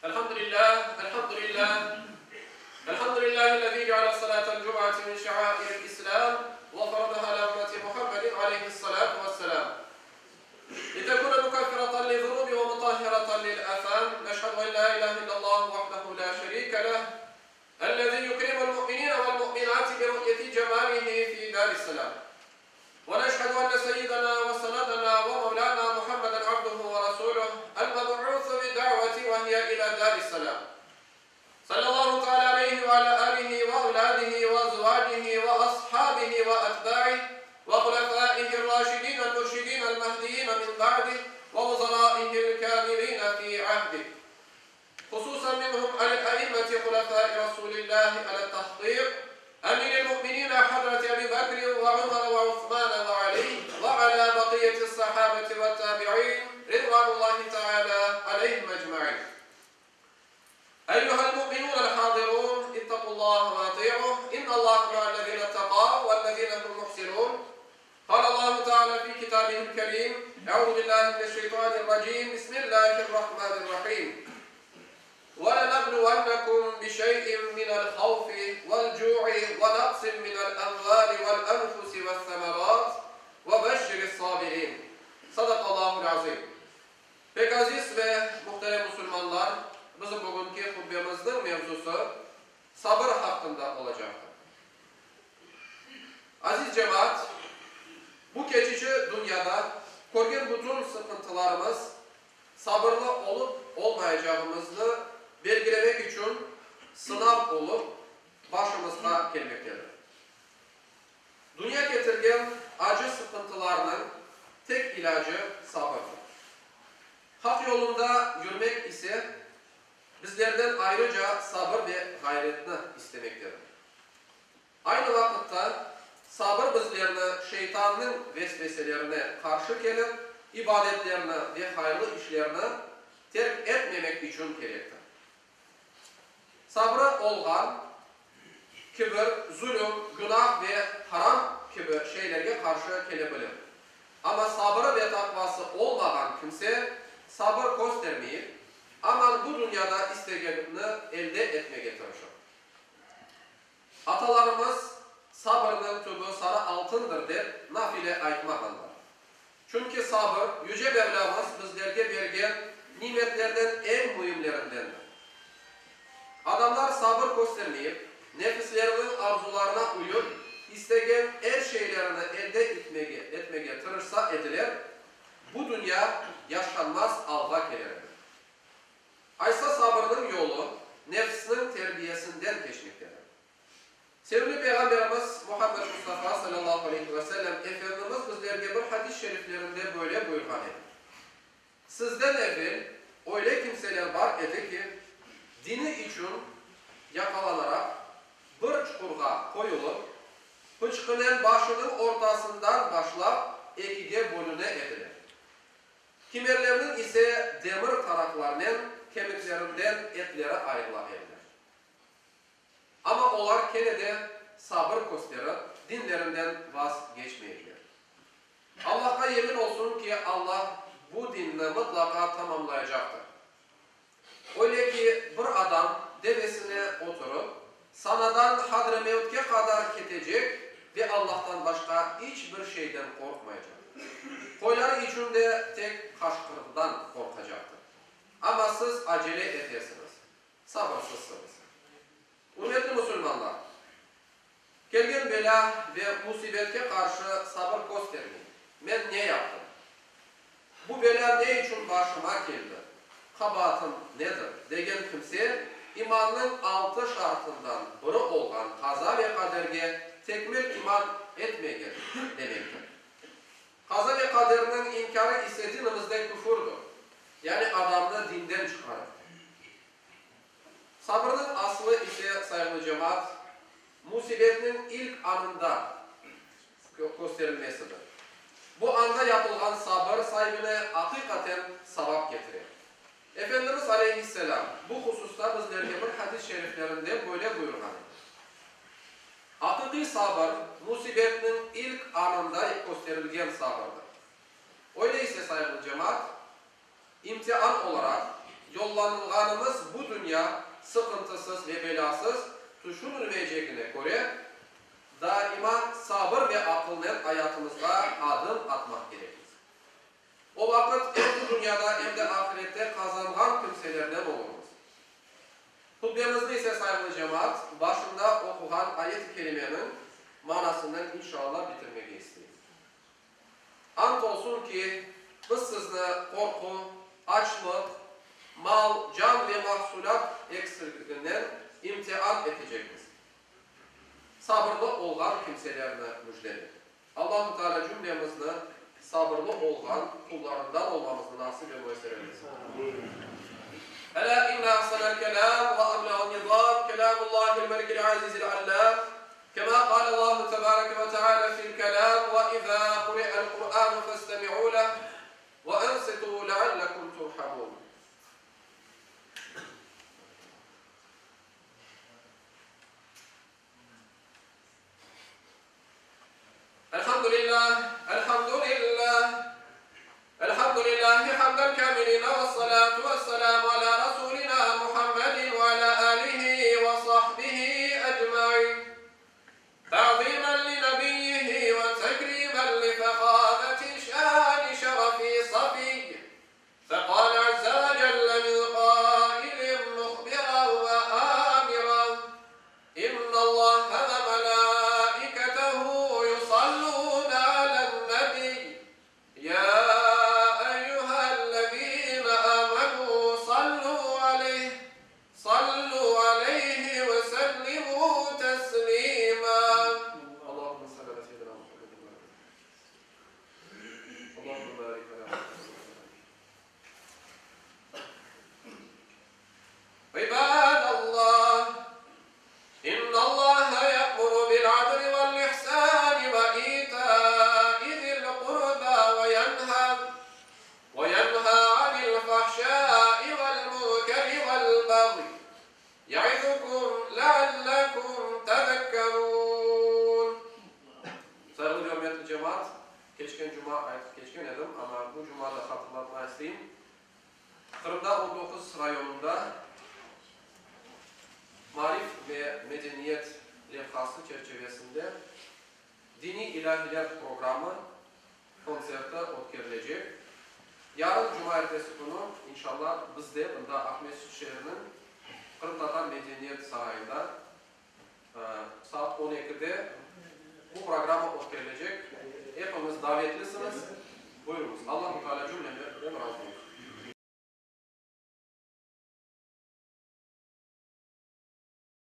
الحمد لله الحمد لله الحمد لله الذي جعل صلاة الجمعة من شعائر الإسلام وفرضها على أمة محمد عليه الصلاة والسلام لتكون مكفرة للذنوب ومطهرة للأثام نشهد أن لا إله إلا الله وحده لا شريك له الذي يكرم المؤمنين والمؤمنات برؤية جماله في دار السلام ونشهد أن سيدنا وسندنا ومولانا محمدا عبده ورسوله المبعوث بدعوة وهي إلى دار السلام صلى الله تعالى عليه وعلى آله وأولاده وأزواجه وأصحابه وأتباعه وخلفائه الراشدين المرشدين المهديين من بعده ووزرائه الكاملين في عهده خصوصا منهم الأئمة خلفاء رسول الله على التحقيق أمير المؤمنين حضرة أبي بكر وعمر وعثمان وعلي وعلى بقية الصحابة والتابعين رضوان الله تعالى عليهم أجمعين أيها المؤمنون الحاضرون اتقوا الله وأطيعوه إن الله مع الذين اتقوا والذين هم محسنون قال الله تعالى في كتابه الكريم أعوذ بالله من الشيطان الرجيم بسم الله الرحمن الرحيم ولنبلونكم بشيء من الخوف والجوع ونقص من الأموال والأنفس والثمرات وبشر الصابرين صدق الله العظيم Pek aziz ve muhterem musulmanlar, bizim bugünki hutbemizniñ mevzusı sabır haqqında olacaqtır. Aziz cemaat, bu keçici dünyada körgen bütün sıqıntılarımız sabırlı olıp olmayacağımıznı belgilemek içün sınav olıp başımızğa kelmektedir. Dünya ketirgen acı sıqıntılarnıñ tek ilâcı sabırdır. Haq yolunda yürmek ise bizlerden ayrıca sabır ve ğayretni istemektedir. Aynı vaqıtta, sabır bizlerni şeytannıñ vesveselerine qarşı kelip, ibadetlerni ve hayırlı işlerni terk etmemek içün kerektir. Sabrı olğan, kibir, zulüm, günah ve haram kibi şeylerge qarşı kele bilir. Amma sabrı ve taqvası olmağan kimse sabır köstermeyip, aman bu dünyada istegenini elde etmege tırışır. Atalarımız, Sabırnıñ tübü sarı altındır dep nafile aytmağanlar. Çünki sabır, Yüce Mevlâmız bizlerge bergen nimetlerden eñ müimlerindendir. Adamlar sabır köstermeyip, nefisleriniñ arzularına uyıp, istegen er şeylerini elde itmege etmege tırışsa ediler, bu dünya yaşanmaz alğa keler edi. Aysa sabırnıñ yolu nefsniñ terbiyesinden keçmektedir. Sevimli Peyğamberimiz Muhammed Mustafa salâllahu aleyhi ve sellem Efendimiz bizlerge bir hadis şeriflerinde böyle buyurğan edi, Sizden evel öyle kimseler bar edi ki, dini içün yaqalanaraq bir çuqurğa qoyulıp, pıçqınen başınıñ ortasından başlap ekige bölüne ediler. Kimerlerniñ ise demir taraqlarnen kemiklerinden etleri ayırıla ediler. Amma olar kene de sabır kösterip, dinlerinden vazgeçmeydiler. Allahqa yemin olsun ki, Allah bu dinni mıtlaqa tamamlayacaqtır. Öyle ki, bir adam devesine oturıp, Sanadan Hadremevtke qadar ketecek ve Allahtan başqa iç bir şeyden qorqmaycaq. Qoyları içün de tek qaşqırdan qorqacaqtır. Amma siz acele etesiñiz, sabırsızsıñız. Ürmetli musulmanlar! Kelgen belâ ve musibetke qarşı sabır köstermey, men ne yaptım? Bu belâ ne içün başıma keldi? Qabaatım nedir? degen kimse, imannıñ altı şartından biri olğan qaza ve qaderge tekmil iman etmegen, demektir. Qaza ve qaderniñ inkârı ise dinimizde küfürdür, yani adamnı dinden çıqarır. Sabırnıñ aslı ise, sayğılı cemaat, musibetniñ ilk anında kösterilmesidir. Bu anda yapılğan sabır saibine aqiqaten savap ketire. Efendimiz aleyhisselâm bu hususta bizlerge bir hadis şeriflerinde böyle buyurğan edi, Aqiqiy sabır, musibetniñ ilk anında kösterilgen sabırdır. Öyle ise, sayğılı cemaat, imtian olaraq. Yollanılğanımız bu dünya sıqıntısız ve belâsız tüşünilmeycegine köre, daima sabır ve aqılnen ayatımızğa adım atmaq kerekmiz. O vaqıt em bu dünyada, em de ahirette qazanğan kimselerden olurmız. Hutbemizni ise, sayğılı cemaat, başında oquğan ayet-i kerimeniñ manasınen inşallah bitirmege isteyim. Ant olsun ki, biz sizni qorqu, açlıq, mal, can ve mahsulât eksilginden imtian etecekmiz. Sabırlı olğan kimselerni müjdele. Allahu Teala cümlemizni sabırlı olğan qullarından olmamıznı nasip ve müyesser eylesin. Elâ inne ahsenel kelâm ve ebleğen nizâm kelâmullâhil melikil azizil allâm kemâ kâlellâhu tebâreke ve teâlâ fil kelâm ve izâ kuri'el Kur'ânu festemi'û leh ve ensitû leallekum turhamûn. Elhamdülillah, elhamdülillah, elhamdülillahi hamden kamiline ve salatu ve selamu ala Rasulina Muhammedin ve ala alihi ve sahbihi ecmain. Ta'zimen li nebiyyihi ve tekrimen li fehâmeti şâni şerefi safiy. Feqâle azze ve celle min qâilin muhbiran ve âmiran, İnnallâhe ve melâiketehu yusallûne alen-nebiy, yâ eyyühellezîne âmenû sallû aleyh, sallû aleyhi ve sellimû teslîmâ. Allahümme salli alâ seyyidinâ Muhammedin ve alâ Allahümme barik alâ Muhammed İbadallah, İnnallâhe ye'muru bil-adli vel-ihsâni ve itâi zil-qurbâ ve yenhâ ve yenhâ anil-fahşâi vel-munkeri vel-bagyi Yaizukum leallekum tezekkerun. Sayğılı ve ürmetli cemaat, keçken cuma aytıp keçken edim, amma bu cuma da hatırlatma isteyim. Qırımda 19 rayonında Maarif ve medeniyet levhası çerçevesinde Diniy ilâhiler programı kontserti ötkerilecek. Yarın cumaertesi künü, inşallah, biz de mında Aqmescit şeeriniñ Qırımtatar medeniyet sarayında saat on ekide bu programma ötkerilecek. Epiñiz davetlisiñiz.